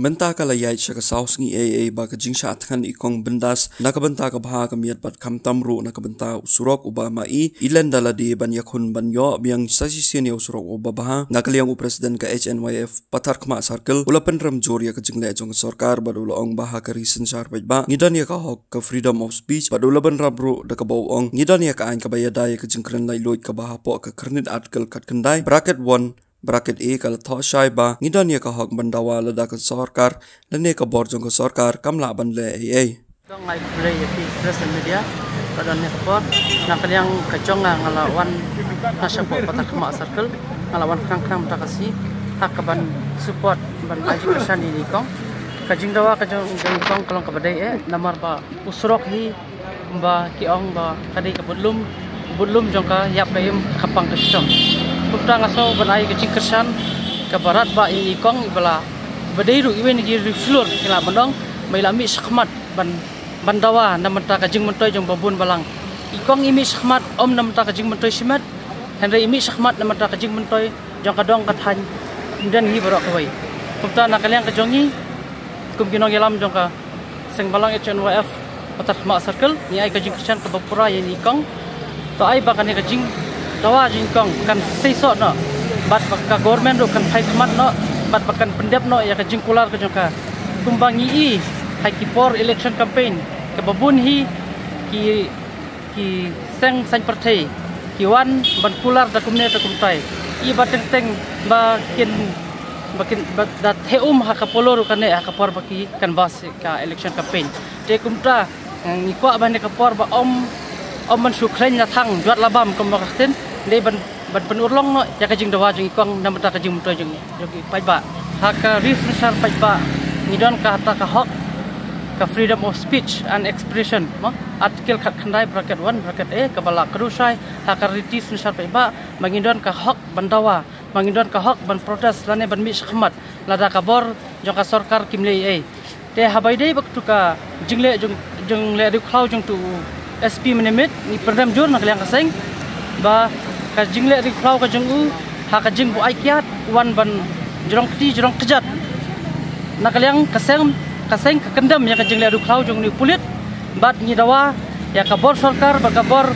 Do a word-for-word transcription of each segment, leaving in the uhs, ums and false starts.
Mynta ka la ïaid sha ka saw sngi ei ei ba ka jingshah thngan i kong Bindas na ka bynta ka bha ka miat bad khamtam ruh na ka bynta u surok uba ma i i lynda lade ban ïakhun ban ïoh biang sa shisien ïa u surok uba bha. Na ka liang u president ka H N Y F Patharkhmah Circle u la pynrem jur ïa ka jingleh jong ka sorkar bad u la ong ba ha ka ri synshar paidbah ngi don ïa ka hok ka freedom of speech bad u la bynrap ruh da kaba u ong ngi don ïa ka aiñ kaba ïada ïa ka jingkren laitluid kaba hapoh ka khyrnit Article khatkhyndai bracket one bracket A ka la thoh shai ba ngi don ïa ka hok ban dawa lada ka sorkar lane ka bor jong ka sorkar kam lah ban leh ei ei. Kong, ai khublei ïa phi press and media. Ka don ïa ka por na ka liang ka jong nga, nga la wan na shapoh Patharkhmah Circle, nga la wan khnang khnang mynta ka sngi ha kaban support ban ai jingkyrshan ïa i kong. Ka jingdawa ka jong i kong ka long kaba dei eh, namar ba u surok hi ba ki ong ba ka dei ka budlum, budlum jong ka ïap ka im ka pang ka shitom. Kumta nga sngew ban ai ka jingkyrshan kaba radbah ïa i kong iba la, ba dei ruh iwei na ki riewshlur ki la ban ong ba i la mih shakhmat ban, ban dawa na bynta ka jingmyntoi jong ba bun balang. I kong i mih shakhmat ym na bynta ka jingmyntoi shimet, hynrei i mih shakhmat na bynta ka jingmyntoi jong ka dong ka thaiñ, ym don hi baroh kawei. Kumta na ka liang ka jong ngi kum ki nongïalam jong ka seng balang H N Y F Patharkhmah Circle ngi ai ka jingkyrshan kaba pura ïa i kong. To ai ba kane ka jingdawa jong i kong kan seisoh noh bad ba ka government ruh kan phai khmat noh bad ba kan pyndep noh ïa ka jingkular ka jong ka. Kumba ngi i ha ki por election campaign kaba bun hi ki, ki seng saiñ pyrthei ki wan ban kular da kumne da kumtai. I ba teng teng ba kin, ba kin ba da theh um ha ka polo ruh kane ha ka por ba ki canvass ka election campaign. Te kumta ngi kwah ba ne ka por ba ym, ym ban shu khlaiñ la thang jwat la bam kumba ka ktien, dei ban, ban pynurlong noh ïa ka jingdawa jong i kong na bynta ka jingmyntoi jong, jong i paidbah. Ha ka ri synshar paidbah ngi don kata ka hok ka freedom of speech and expression mo, Article khatkhyndai bracket one bracket A kaba la kdew shai ha ka riti synshar paidbah ba ngi don ka hok ban dawa, ba ngi don ka hok ban protest lane ban mih shakhmat lada ka bor jong ka sorkar kim leh ei ei. Te haba ïadei bad katu ka jingleh jong, jingleh riewkhlaw jong utu u S P mynmiet ngi pynrem jur na ka liang ka seng ba ka jingleh riewkhlaw ka jong u ha ka jingbuaid kiad wan ban jrong kti jrong kjat. Na ka liang ka seng, ka seng ka kyndem ïa ka jingleh riewkhlaw jong une u pulit bad ngi dawa ïa ka bor sorkar bad ka bor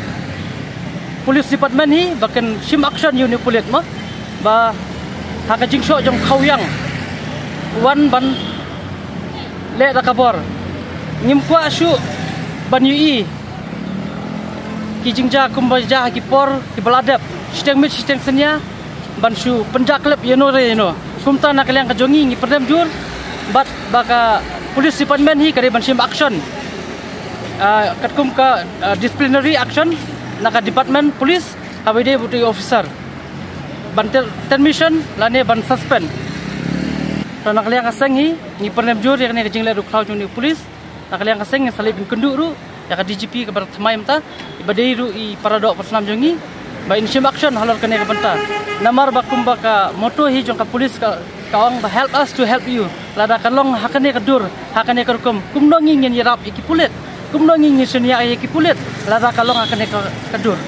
police department hi ba kan shim action ïa une u pulit mo, ba ha ka jingshoh jong u khawïang wan ban leh da ka bor. Ngim kwah shuh ban ïohi ki jingjia kumba jia ha ki por kiba la dep, shiteng miet shiteng synñia ban shu pynjah klep ïano re ïano. Kumta na ka liang ka jong ngi ngi pynrem jur bad ba ka police department hi ka dei ban shim action, ah, katkum ka, ah, disciplinary action na ka department police haba ïadei bad utu u officer ban ter-, termination lane ban suspend. To na ka liang ka seng hi ngi pynrem jur ïa kane ka jingleh riewkhlaw jong une u police. Na ka liang ka seng ngi sa leit pynkynduh ruh ïa ka D G P kaba thymmai mynta, iba dei ruh i paradoh pansnam jong ngi ba in shim action halor kane ka bynta. Namar ba kumba ka motto hi jong ka police ka, ka ong ba help us to help you. Lada ka long ha kane ka dur, ha kane ka rukom, kumno ngi ngin ïarap ïa ki pulit, kumno ngi ngin shaniah ïa ki pulit lada ka long ha kane ka, ka dur.